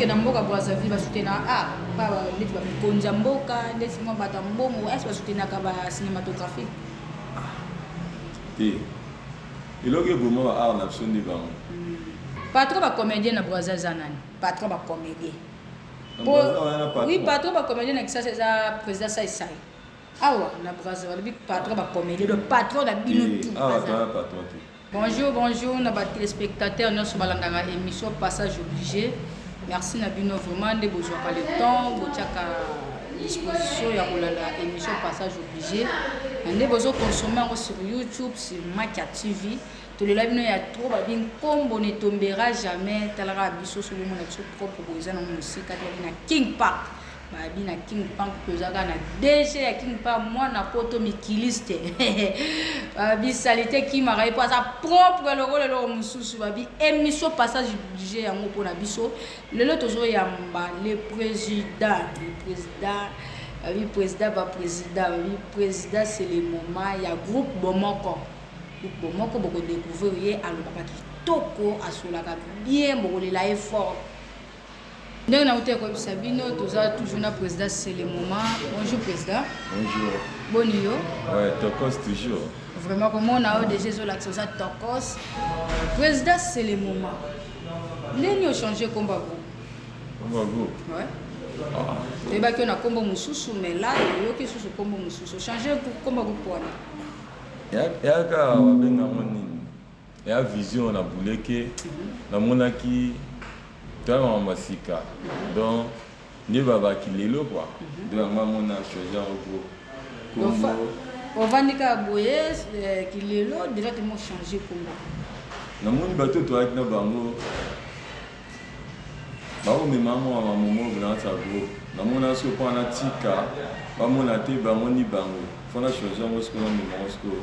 que na mboka Brazzaville ba soutenaka art pa ndeti ba mikonzi ya mboka ndeti mwa bato ya mbongo est ce ba soutenaka ba cinématographique? Te. Eloko eboma ba art na biso nde bango. Patron ba comedien na Brazza eza nani? Patron ba comedien. Po oui patron ba comedien na Kisasa eza président Sai Sai. Awa na Brazza balobi patron ba comedien donc patron na bino tout. Awa patron te. Bonjour bonjour na ba telespectateurs nionso balandaka emission passage oblige merci na bino vraiment nde bozwaka le temps botiaka disposition ya kolanda emission passage oblige na nde bozo consommer yango sur YouTube sur Makia TV tolela bino ya trop babi nkombo ne tombera jamais talaka biso soki omona biso propre boye eza nango mosika te babi na King Park Babi na King Punk toza kaka na DG ya King Punk mwana poto mikiliste babi salite ekimaka ye mpo aza propre lokola eloko mosusu babi émission passage oblige yango mpo na biso lelo tozoyamba le président le président babi président ba président babi président c'est le moment ya groupe bomoko groupe bomoko bokodécouvrir ye alobaka kitoko asolaka bien bokolela ye fort Ndenge nauti koyebisa bino toza toujours na président c'est le moment. Bonjour président. Bonjour. Boni yo? Ouais, tokos toujours. Vraiment komona yo déjà ezolakisa oza tokos. Président c'est le moment. Ndenge ochange komba groupe? Komba groupe? Ouais. Ah. Toyebaki yo na kombo mosusu mais là oyoki susu kombo mosusu. Ochange komba groupe wana? Yaka babenga ngo nini? Ya vision na buleke namonaki toya makambo ya sika donc nde babaki lelo kua donc yango amona change yango groupe kombo ovandi kaka boye eh, kilelo directement change kombo namoni bato toyaki na bango bakomema mwa mamomo na kati ya groupe namona soki mpo natika bamona te bango ni bango fo na change yango sikoyo namema yango sikoyo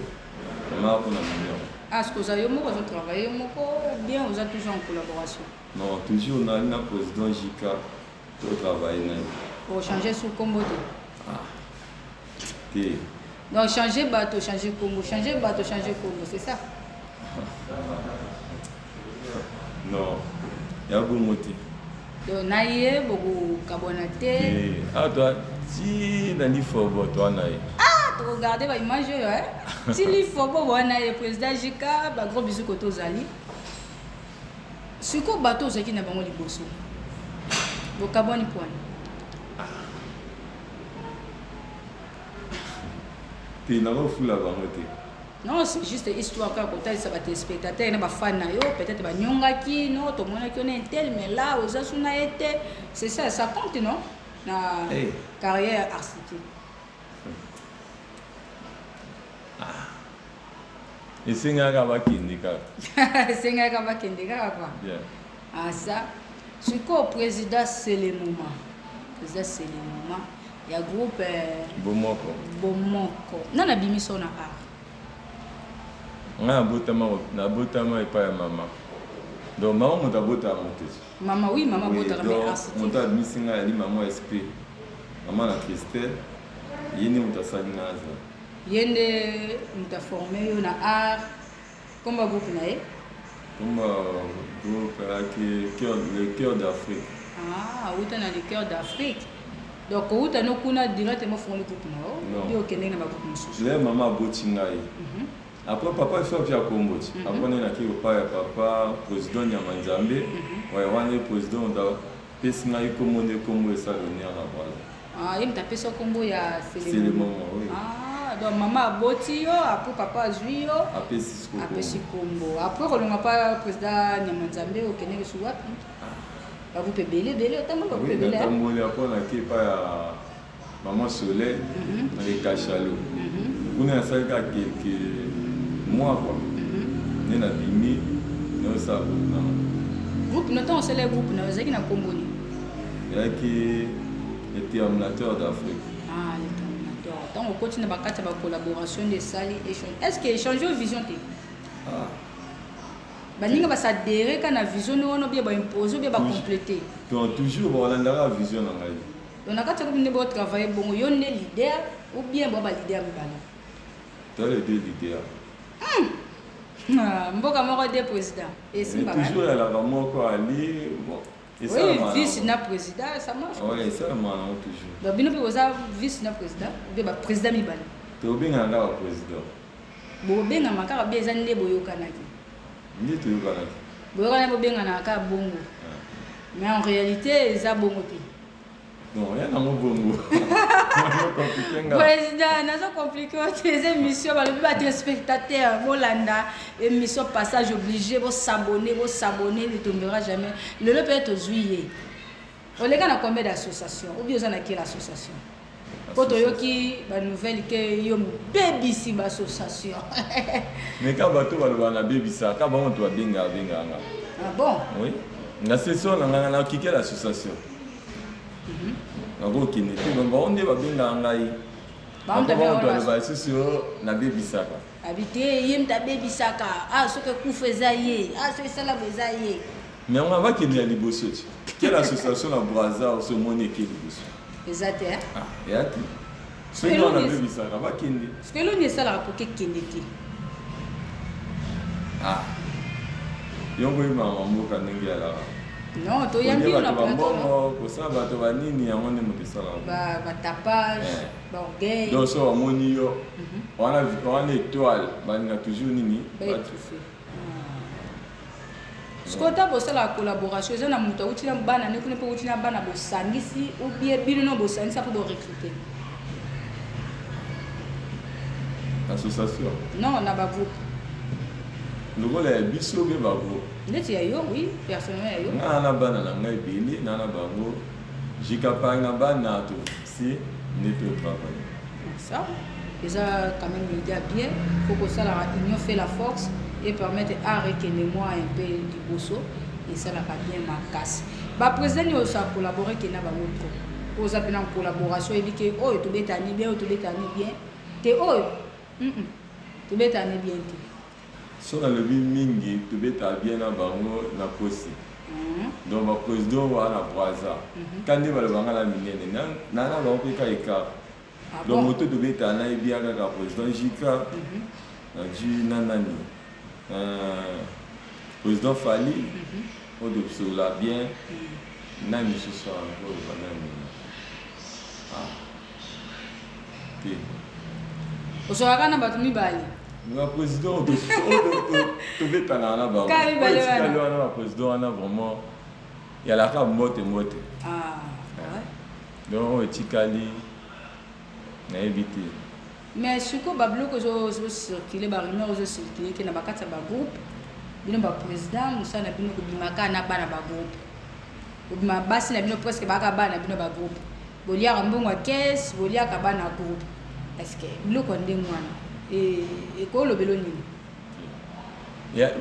mama mpo na memi yango. Ah, ce que oza yo moko ozo travailler yo moko ou bien oza toujours en collaboration? Non, toujours nali na président JK to travailler na ye. O changer sous kombo te? Ah. Te. Donc changer bato, changer kombo, changer bato, changer kombo, c'est ça? Non. Ya bongo te. Donc na ye bokokabwana te. Eh, ah toi ti na lifobo toi na ye. Ah, tokogarde ba image oyo eh. Ti lifobo wana ye président JK, ba gros bisous koto ozali. Sikoyo bato ozalaki na bango liboso. Bokabwani pwani. Te nakofula bango te. Non, c'est juste histoire kaka kotalisa ba téléspectateurs na ba fan na yo, peut-être ba nyongaki, non, tomonaki yo na intel, mais là oza su na ye te. C'est ça, ça compte non? Na hey. carrière artistique. Ah. Esengaka bakende kaka. Esengaka bakende kaka quoi. Yeah. Ah ça. Sikoyo président c'est le moment. Président c'est le moment. Ya groupe euh, Bomoko. Bomoko. Nani abimisi yo na art? Ngai nabotama nabotama epai ya mama. Donc mama moto abotaka moto. Mama oui, mama Oui, abotaka mais donc artistique. moto abimisi ngai ali mama SP. Mama na Christelle, ye nde moto asali ngai azala. Ye nde moto aforme yo na art. Kombo ya groupe na ye? Kombo ya groupe ezalaki cœur, le cœur d'Afrique. Ah, awuta na le cœur d'Afrique. Donc kowuta no kuna directement ofongoli groupe na yo? Non. Ou bien okendeki na ba groupe mosusu? Lelo mama aboti ngai. Après papa il faut apia kombo ti. Après nde nake epai ya papa président Nyama Nzambe. Ouais, wana ye président moto apesi ngai kombo nde kombo esala honneur na Brazza. Ah, ye moto apesi yo kombo ya C'est le moment, oui. Ah, donc mama aboti yo, après papa azwi yo, Apesi sikoyo kombo. apesi kombo. Après kolongwa pa président Nyama Nzambe okendeki su wapi? Ba groupe ebele ebele, otamboli ba groupe Oui, ebele. hein? natamboli après nake epai ya maman Soleil na le Cachalot. Kuna nasali kaka quelques mois quoi. Nde nabimi naosala groupe na nga. Groupe no ntango osala groupe na yo ezalaki na kombo nini? Ezalaki le Terminateur d'Afrique. Ah, le Terminateur. Ntango okoti na bakati ya ba collaboration nde esali échange. Est-ce que échange yo vision te? Ah. Baninga ba s'adhérer ka na vision no wana bien ba imposer bien ba compléter. Donc toujours balandaka vision na ngai. Donc na kati ya groupe nde bo travailler bongo yo nde leader ou bien bo ba leader mibale? Toi les deux leaders. Ah, mboka moko de président. Mais Esimbaka. toujours ezalaka moko ali bon. Oui, vice na président, ça marche. Oui, esalamaka nango toujours. Donc bino mpe boza vice na président ou ba président mibale? Tobengaka kaka président. Bobengama kaka bien, eza nde boyokanaki? Nde toyokanaki. Boyokanaki, bobenganaka kaka bongo, mais en réalité eza bongo te. Non, ya nango bongo. Président, nazo compliqué te. Eza émission, balobi batéléspectateur bolanda émission Passage obligé, bosabonner, bosabonner, ne tombera jamais. Lelo mpe tozwi ye. Oleka na combien d'association ou bien oza na quelle association? Mpo toyoki banouvelle ke yo mobebisi baassociation. Mais ka bato balobaka nabebisa, ka bango to babengaka bengaka nga. Ah bon? Oui, na session na ngai nakike l'association, nakokende te. Bango nde babengaka ngai. Bango aloba lisusu nabebisaka. Abi te, ye moto abebisaka. Ah, soki ekufa eza ye, ah, soki esala bo eza ye. Mais yango bakende ya liboso ti quelle association na Braza oso omoni eke liboso? Eza te. Ah, eya te. Soki wana nabebisaka, bakende. Soki eloni esalaka po kekende te. Ah, yo koyebaka mboka ndenge alaka. Non, toyambi yo na plateau. Kosala bato banini, yango nde moto esalaka. Batapage, baorgueil. Donc so bamoni yo wana, wana étoile, balinga toujours nini? Sikoyo ta bosalaka collaboration, eza na moto awuti na bana nde kuna mpe wuti na bana, bosangisi ou bien bino no bosangisa mpo borecrute? Association? Non, na bagroupe. Lokola ya biso be bagroupe? Neti ya yo, oui, personnellement ya yo. Nga na bana na ngai ebele, na bango jikapari na bana tofixe nde totravaille. Ça eza quand même une idée bien. Faut kosalaka union fait la force et permettre art ekende mwa un peu liboso, esalaka bien makasi. Baprésident nyonso acollabore ke na bango trop, po oza mpe na collaboration, oyebi ke oyo tobetani bien, oyo tobetani bien te, oyo tobetani bien te. So nalobi mingi tobetaka bien na bango, nakosi. Donc baprésident wana na Braza, ka nde balobanga na minene na bango mpe ka écart. Donc moto tobetaka na yebi ya kaka président Jika na na nani, président Fali oyo tobisola bien. Nani mosusu wana koloba? Nani te? Ozwaka na bato mibale. Baprésident tobetanaka na bango etikali wana, baprésident wana vraiment yalaka mbote mbote. Donc oyo etikali nayebi te. Mais sikoyo babiloko ezocircule, barumeur ezocircule ke na bakati ya bagroupe, bino baprésident, mosala na bino kobimaka na bana bagroupe, kobima basi na bino presque baka bana na bino bagroupe, boliaka mbongo ya caisse, boliaka bana ya groupe. Est ce que biloko ya ndenge wana ekolobelo nini?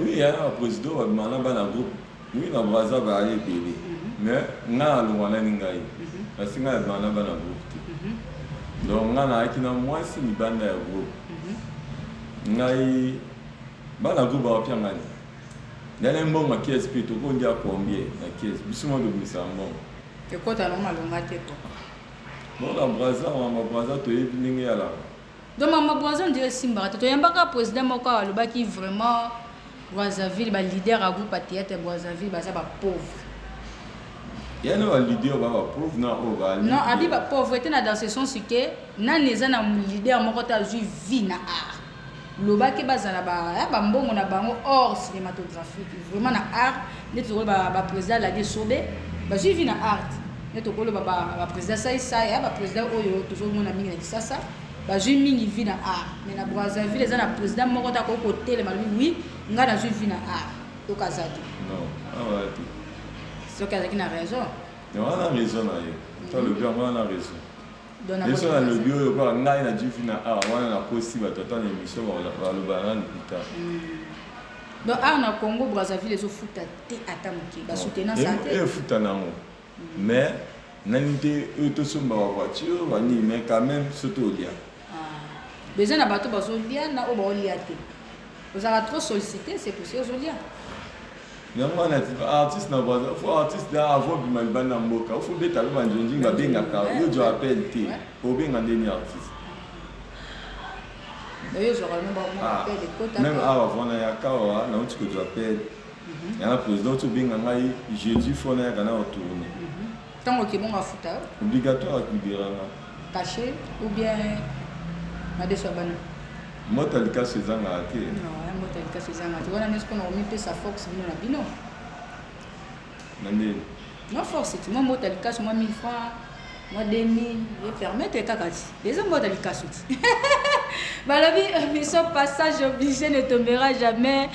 Oui, ya na baprésident babima na bana groupe, oui, na Braza bayali ebele. Mais ngai nalongwa nani ngai, parce ngai nabima na bana groupe te. Donc ngai nayaki na mwasi libanda ya groupe. Ngai bana groupe bakopia ngani ndani mbongo ya caisse mpe tokondia combien na caisse? Biso mo tobimisaka mbongo. Ekota nango malonga te ko. Bon, na Braza, mama Braza toyebi ndenge yalaka. Donc mama Braza ndire esimbaka te. Toyambaka président moko awa, alobaki vraiment Brazzaville, baleader ya groupe ya théâtre Brazzaville baza bapauvre. Ya na baleader ba bapauvre na oyo ba Non, abi bapauvreté na dans ce sens ke nani eza na leader moko te azwi vie na art. Lobaki bazala bambongo na bango hors cinématographique, vraiment na art, neti tokoloba baprésident Ladi Sobe bazwi vie na art, nde tokoloba baprésident Saisai, baprésident oyo tozomona mingi na Kisasa bazwi mingi vie na art. Mais na Brazzaville eza na président moko te akoki kotelema alobi: "Oui, ngai nazwi vie na art." Toka aza te. Non, awa te. Soki azalaki na raison. Wana raison na ye to alobi yango wana raison. Biso nalobi oyo kaka ngai na jifi na art wana, nakosi bato ata na émission balobaka na lokuta. Donc art na Congo Brazzaville ezofuta te ata moke, basoutenance te. Efuta nango, mais nani te oyo tosomba bavoiture banini, mais quand même so tolia. Eza na bato bazolia na oyo baolia te. Ozalaka trop sollicité, c'est possible ozolia. Yango wana artiste na Braza, faut artiste na avant bima libanda na mboka, faut beta mpe banjonjingi babengaka yo, jo appel te, obenga ndeni artiste. Même awa vana ya kawa nauti kozwa appel. Yana président ti obenga ngai jeudi, fo nayaka na otourne. Ntango okebongo afuta yo? Obligatoire, akoliberanga. Cachet ou bien madeso ya bana? Moto likaso ezangaka te. Non, moto likaso ezangaka te. Wana nyonso mpona komipesa force bino na bino. Na ndeni? Non, force ti mwa moto likaso, mwa 1000 francs, mwa 2000 epermettre kaka ti eza moto likaso ti. Balobi émission Passage obligé ne tombera jamais.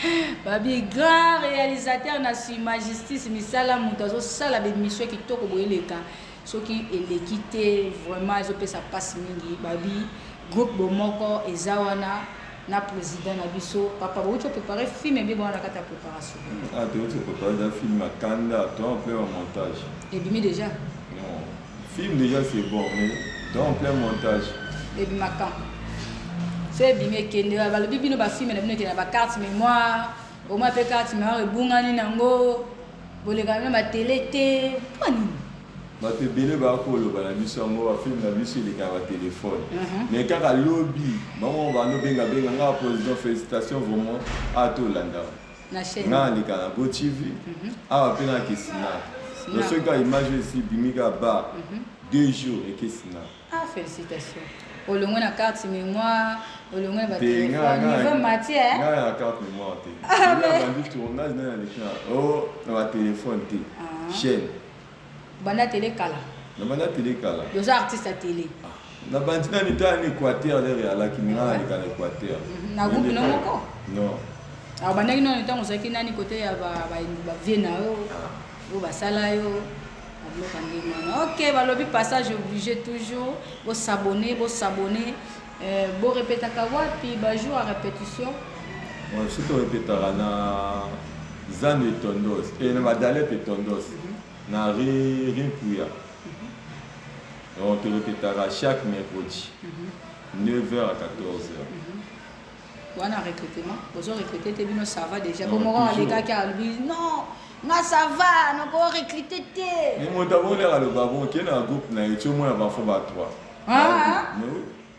Babi grand réalisateur na nsima justice misala, moto azosala bémission kitoko boye eleka. Soki eleki te, vraiment ezopesa mpasi mingi. Babi groupe bomoko eza wana na président na biso papa. Bouti opréparé film ebeba wana na kati ya préparation? Ah, touti préparé eza film akanda to en plein montage. Ebimi déjà? Non, film déjà c'est bon, mais to en plein montage. Ebima quand? So ebimi ekende. Balobi bino bafilm na bino ekende na bacarte mémoire, omoi mpe carte mémoire ebungani nango, bolekana bino batele te mpo nini? Bato ebele bakoloba na biso yango, bafilm na biso elekaka batelefone, mais kaka lobi bango banobengabenga nga: "Président, félicitation vraiment." Awa tolanda na chaîne. Nga aleka na Go TV awa mpe na kesina. Donc soki kaka image oyo esi ebimi kaka ba 2 jours, ekesina. Ah, félicitation! Olongwe na carte mémoire, olongwe na batelefone, niveau matière. Ngai na carte mémoire te. Bandi tournage nani aleki na o na batelefone te, chaîne. Banda tele kala. Na banda tele kala. Yoza artiste ya tele. Na bandi nani ta na Équateur, lere alaki nga naleka na Équateur. Na groupe no moko? Non. Alors bandaki nano ntango ozalaki nani kote ya bavie na yo oyo basala yo babiloko ya ndenge wana. Ok, balobi Passage obligé toujours. Bosabone, bosabone. Borepetaka wapi? Bajour ya répétition? Soki torepetaka na zando etondos, na badalete etondos, na Rimpuya. Donc torepetaka chaque mercredi 9h à 14h. Wana recrutement, bozo recruter te? Bino ça va déjà? Po moko alekaki, alobi: "Non, nga ça va, nako recruter te." Mais moto abonelaka aloba bon, okende na groupe na ye ti omona bafo ba 3.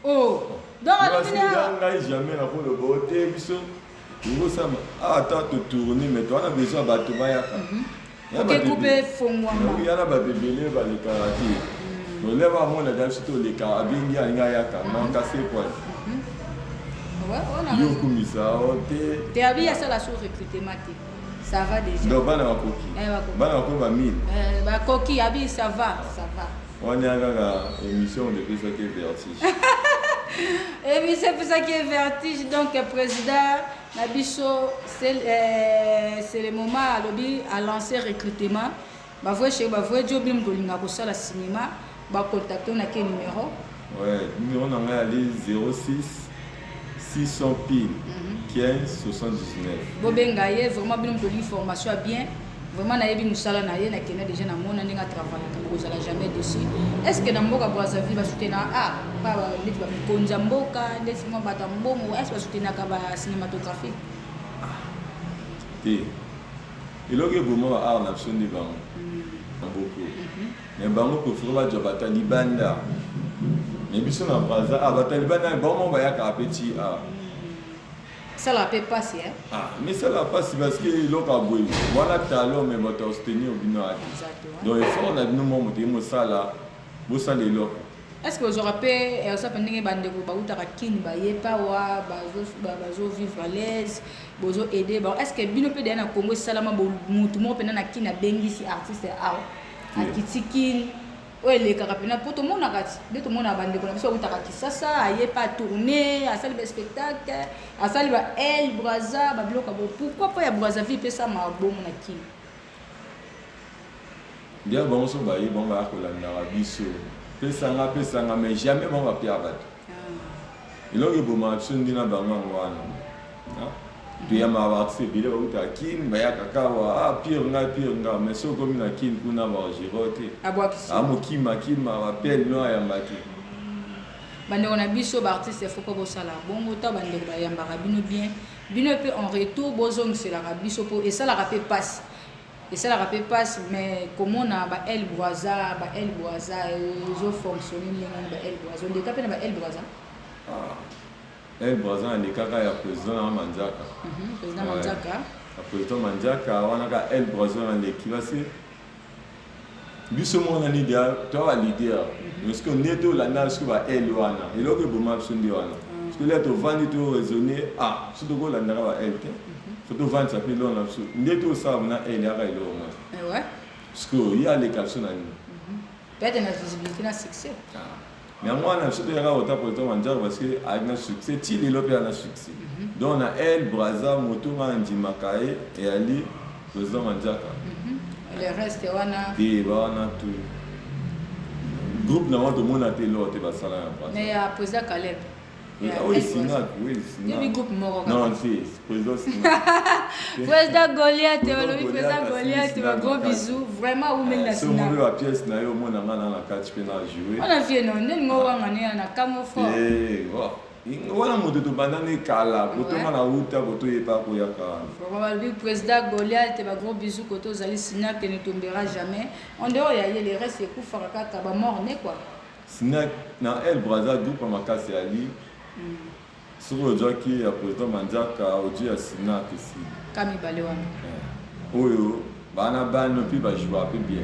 Oh, donc alobi ngai jamais nakoloba o te. Biso tokosama ata totourne, mais towana besoin ya bato bayaka. Oke groupe efongwama. Yana bato ebele balekaka te. Oleba amona biso toleka, abengi, alingi ayaka nankase poil yo okumisa o te. Te, abi asala sur recrutement te, ça va déjà. Donc bana bakoki, bana bakoki ba 1000. Bakoki, abi ça va, ça va. Wana kaka émission epesaki vertige. Émission epesaki vertige. Donc président na biso, c'est le moment. Alobi alancer recrutement. Bavrai chéri, bavrai dio, bino moto olingaka kosala cinéma, bacontacte na ke numéro? Ouais, numéro na ngai ali 06 600 pile 15 79. Bobenga ye vraiment, bino moto olingi formation ya bien. Vraiment nayebi mosala na ye, nakenda déjà, namona ndenge atravaillaka, bokozala jamais déçu. Est ce que na mboka Brazzaville basoutenaka ah pa neti bamikonzi ya mboka, ndeti mwa bato ya mbongo, est ce basoutenaka bacinématographie? Te, eloko eboma ba art na biso nde bango mboka, mais bango préféré bazwa bato ya libanda. Mais biso na Braza, ah, bato ya libanda bango moko bayakaka mpe ti ah. Esalaka mpe mpasi. Ah, mais esalaka mpasi parce que eloko ya boye wana talon, mais bato ya soutenir bino ate. Donc effort na bino moko, moto ye mosala, bosala eloko. Est ce que ozwaka mpe eza mpe ndenge bandeko bautaka Kini baye pawa, bazovivre à l'aise, bozo aider bango? Est ce que bino mpe deya na Congo esalama, motu moko mpena na Kini abengisi artiste awa, akiti Kini, oyo elekaka mpena? Mpo tomonaka ti nde tomonaka bandeko na biso bautaka Kisasa, aye mpe atourne, asali baspectacle, asali ba el Braza, babiloko ya bo. Pourquoi mpo ya Brazzaville mpe esamaka bongo na Kini? Ndia bango so baye, bango baya kolandaka biso, pesanga pesanga, mais jamais bango bapia bato. Eloko ebomaka biso nde na bango yango wana. Toyambaka baartiste ebele bautaka Kine, bayaka kawa: "Ah, pire nga, pire nga." Mais soki okomi na Kine kuna, bagero te, amokima kima, bapele no ayamba te. Bandeko na biso baartiste, faut mpo bosala bongo ta bandeko bayambaka bino bien, bino mpe en retour bozongiselaka biso, mpo esalaka mpe mpasi, esalaka mpe mpasi. Mais komona ba el Braza, ba el Braza ezofonctionne ndenge wana, ba el Braza oleka mpe na ba el Braza? El Braza alekaka ya président na Manzaka. Président Manzaka. Na président Mandiaka wana ka El Brazo na leki parce que biso moko na leader toa ba leader mais ce que nde tolanda soki ba el wana eloko eboma biso nde wana parce que lia tovandi to raisonner, ah, so tokolandaka ba el te, so tovandisa mpe eloko na biso nde tosala na el yaka eloko moko. Parce que ye aleka biso na nini? Peut-être na visibilité, na succès. Yango wana biso toyaka kota président Mandiaka parce que ayaki na succès, ti lelo mpe aza na succès. Donc na El Braza, moto nga ndimaka ye eyali président Mandiaka. Le reste wana? Te, bawana tu groupe nango tomona te, eloko te basala ya Braza. Mais ya président Caleb? Oui, Sinac, oui, Sinac. Yebi groupe moko? Non, te, président Sinac. Président Goliath, balobi président Goliath, ba gros bisous vraiment, umeli na Sinac. So ba pièce na yo omona nga na kati mpe na jouer. Wana vie no nde ningo wanga ne na kamo fort. Eh, wana moto tobandani kala, kotonga na wuta kotoyeba koyaka wana. Vraiment, balobi président Goliath, ba gros bisous koto ozali. Sinac ne tombera jamais. En dehors ya ye, le reste ekufaka kaka, ba mort ne quoi. Sinac na El Braza, groupe ya makasi ali. Soki ozwaki ya président Mandiaka, ozwi ya Sinac, esili. Ka mibale wana. Oyo bana bano mpe bajouaka mpe bien.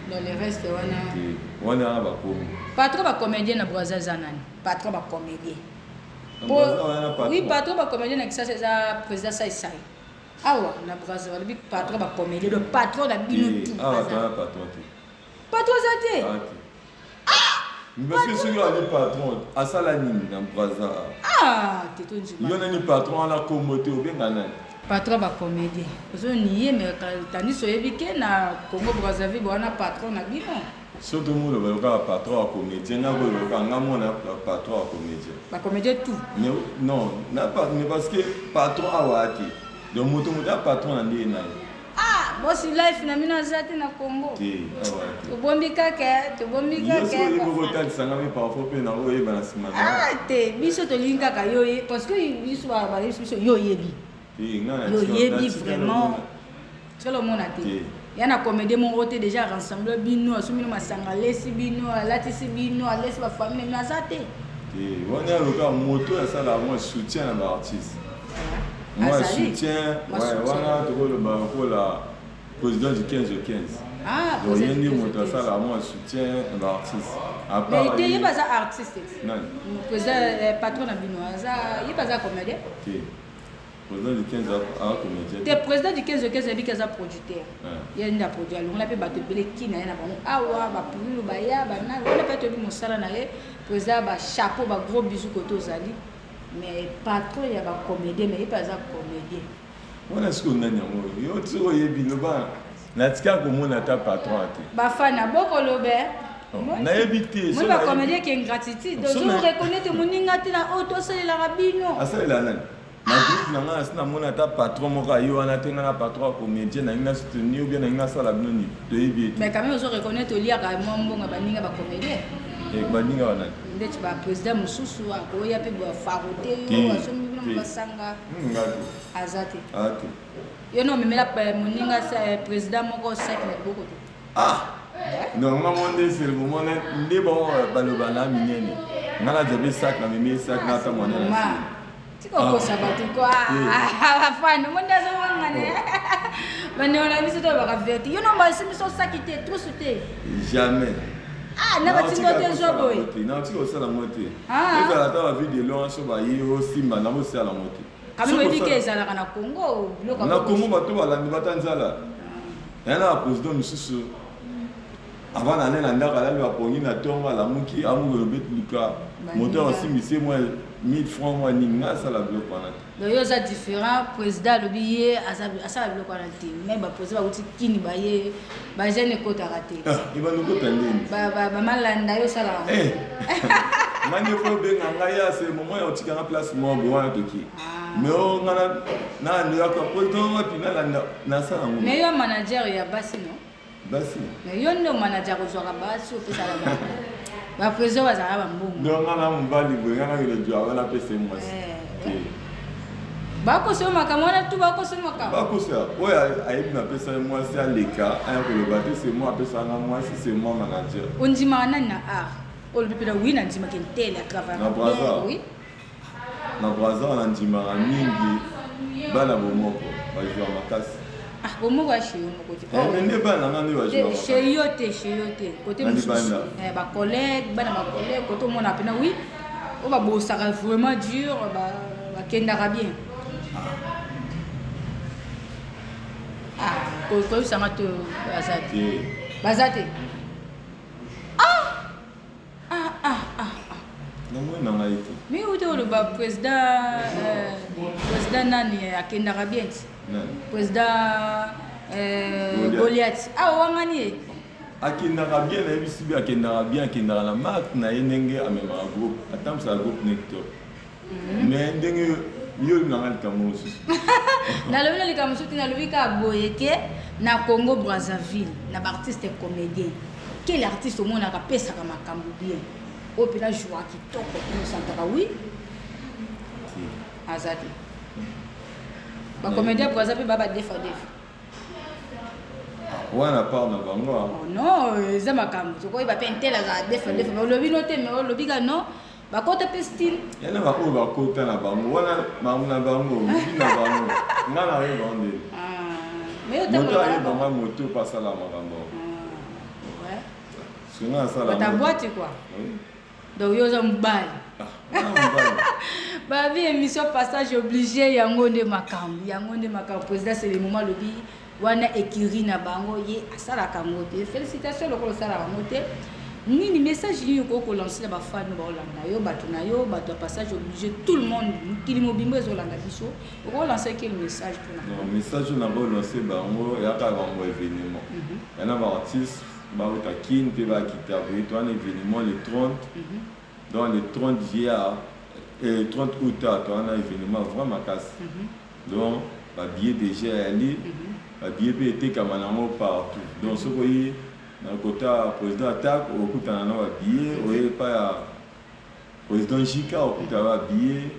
Dans le reste wana? Te, wana wana bakongo. Patron bacomédien na Braza eza nani? Patron bacomédien? Oui, patron bacomédien na Kisasa eza président Saisai. Awa na Braza, balobi patron bacomédien, donc patron na bino tout? Awa patron te. Patron aza te? Parce que soki ali patron, asala nini na Braza? Ah, te, tondima. Yo nani patron wana? Kombo te, obenga nani? Patron bacomédien ozoni ye, mais tandis oyebi ke na Congo Brazzaville wana patron na bino. Surtout moloba lokola patron ya comédien, nga koyoka nga mona patron ya comédien. Bacomédien tout. Mais non, mais parce que patron awa te, donc moto ya patron na ndenge na ye. Ah, bosi life na bino aza te na Congo? Te, awa te. Tobombi kaka, tobombi. Yo soki oyebi kokotalisa nga mpe parfois mpe na oyeba na nsima na. Ah te, biso tolingi kaka yo ye, parce que biso bayebisi biso yo oyebi. Te, nga na Yo oyebi vraiment tikala omona te. Te. Ya na comédie moko te déjà rassemble bino, asomi bino masanga, alesi bino, alatisi bino, alesi bafamille na bino, aza te? Te, wana loka moto asalaka mwa soutien na baartiste, mwa Azali. soutien. Mwa ouais, soutien. Wana tokoloba lokola président du 15 au 15. Ah, Donc ye président nde du 15 au moto 15. asalaka mwa soutien na baartiste à Mais part te, ye ye. baza artiste. Nani? Président, patron na bino aza, ye baza comédien. Te, président du 15 aza comédien. Te, président du 15 au 15 ayebiki aza producteur. Ouais. Ye nde aproduit, alongola mpe bato ebele kina ye na bango awa, bapululu baya banani wana mpe toyebi mosala na ye. Président, bachapeau, bagros bisous kote ozali. Mais patron ya bacomédien, mais ye mpe aza comédien. Wana sikoyo nani yango? Yo soki oyebi, loba. Natika komona ata patron te. Bafana bokolobe. Oh, nayebi te. Moi bacomédien ke ingratitude, ozo reconnaître moninga te na oyo tosalelaka bino. Asalela nani? Na groupe na ngai nasi namona ata patron moko aye wana te. Ngai na patron ya comédien nangi na soutenir ou bien nangi nasala bino nini, toyebi ete. Mais quand même ozo reconnaître oliaka mwa mbongo ya baninga bacomédien. Baninga wana? Ndeti baprésident mosusu akoya mpe bafarote yo. Te, Asombi bino te. basanga. Nga te. Aza te? Aza te. Yo na omemela moninga président moko sec na liboko te? Ah non, nga mo nde c'est le moment nde bango baloba na minene, nga nazwa mpe sac, namemi sac na ata mwana na Ma tika okosa bato kwa bafani mo nde azowangana bandeko na biso to baka vérité. Yo no basi biso saki te, trousse te? Jamais. Ah, na batingo te, zwa boye. Natika kosala yango te. Ah. Ezala ata bavie de loin, so baye osimba na bosala yango te. Quand même oyebi ke ezalaka na Congo biloko. Na Congo bato balandi bata nzala ya na baprésident mosusu. Avant na ane na ndako, alali bapongi na ntongo, alamuki amuki olobi luka moto asimbisi ye mwa 1000 francs, mwa nini. Nga asala biloko wana te. Donc yo oza différent. Président alobi ye asala biloko wana te, mais baprésident bauti kini baye bajeune ekotaka te. Ebandi okota ndeni. Bamalanda yo osalaka. Eh, nga nde fo obenga ngai ya se moment ya otikanga place moko boye wana toki. Mais o nga nalandaka président wapi, nalanda nasala yango. Mais yo manager ya basi, no? Basi? Mais yo nde manager, kozwaka basi, opesaka baprésident bazalaka bambongo. Donc nga na mobali boye, nga nakende jwa wana apesa ye mwasi. Eh, te. Bakosa yo makambo wana tu, bakosa yo makambo. Bakosa oyo ayebi napesa ye mwasi, aleka aya koloba te c'est moi apesanga mwasi, c'est moi manager. Ondimaka nani na art olobi mpena wi nandimaka ntele à Na Brazza? Oui. Na Braza nandimaka mingi bana bomoko. Bajouer makasi. Ah, bomoko ya chez yo moko te. Eh, mais nde bana nga nde bajouer makasi. Chez yo te, chez yo te. Côté mosusu, eh, ba collègue, bana ba collègue, côté omona pena oui. Oyo babosaka vraiment dur, bakendaka bien. Ah, koyebisanga te baza te. Baza te. Ah! Ah, ah, ah, ah. Namoni na ngai te. Mais uti oloba président président nani akendaka bien ti. Président Goliath. Ah, owangani ye. Akendaka bien, nayebisi bi akendaka bien, akendaka na marque na ye ndenge amemaka groupe, atambusaka groupe necto. Mais ndenge yo nanga likambo mosusu. Nalobi na likambo mosusu te, nalobi kaka boye ke na Congo Brazzaville na baartiste comédien, quel artiste omonaka apesaka makambo bien oyo mpena joua kitoko osantaka? Oui, aza te. Bacomédien Braza mpe baa badefa defa. Wana part na bango. Oh non, eza makambo tokoyeba mpe ntel azala defa defa, olobi no te, mais olobi ka non, bakota mpe style. Yana baoyo bakota na bango wana, makambo na bango, vi na bango, nga na oyeba ngo ndeni moto ayebanga moto mpo asala makambo. Soki nga asala bata boîte quoi. Donc yo oza mobali babi. Émission Passage obligé, yango nde makambo, yango nde makambo. Président, c'est le moment. Alobi wana ekiri na bango, ye asalaka yango te. Félicitation lokola osalaka yango te. Nini message nini okoki kolancer na bafani baolanda yo, bato na yo, bato ya Passage obligé, tout le monde, mokili mobimba ezolanda biso? Okolancer quel message mpona? Non, message oyo nakolancer bango eyaka bango événement yana baartiste bauta Kine mpe bakita boye. To wana événement le 30, donc le 30 juillet et 30 août, to wana événement vraiment makasi. Donc babillet déjà eyali, babillet mpe etekama nango partout. Donc soki oyi na kota président attaque, okutana na babillet, oye epai ya président Jika, okutana babillet,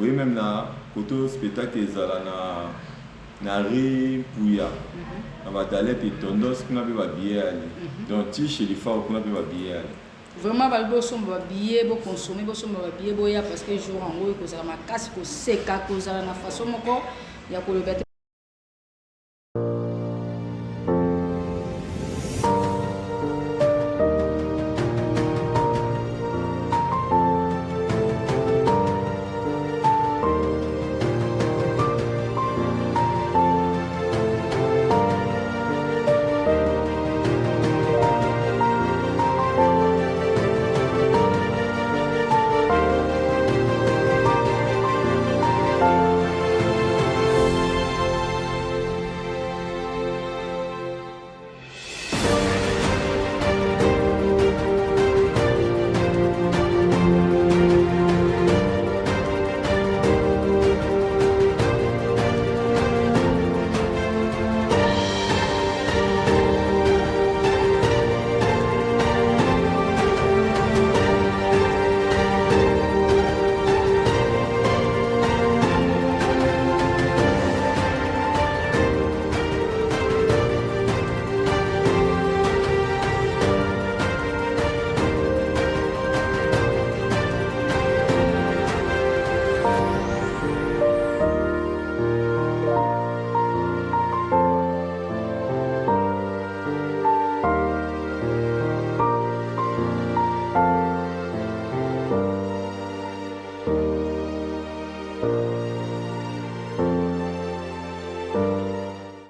oye même na koto spectacle ezala na re Mpuya na badalete etondos, kuna mpe babillet yali. Donc ti chez Lifao, kuna mpe babillet yali. Vraiment, balobi bosomba babillet, boconsommer, bosomba babillet, boya, parce que jour yango ekozala makasi, koseka kozala na façon moko ya koloba te.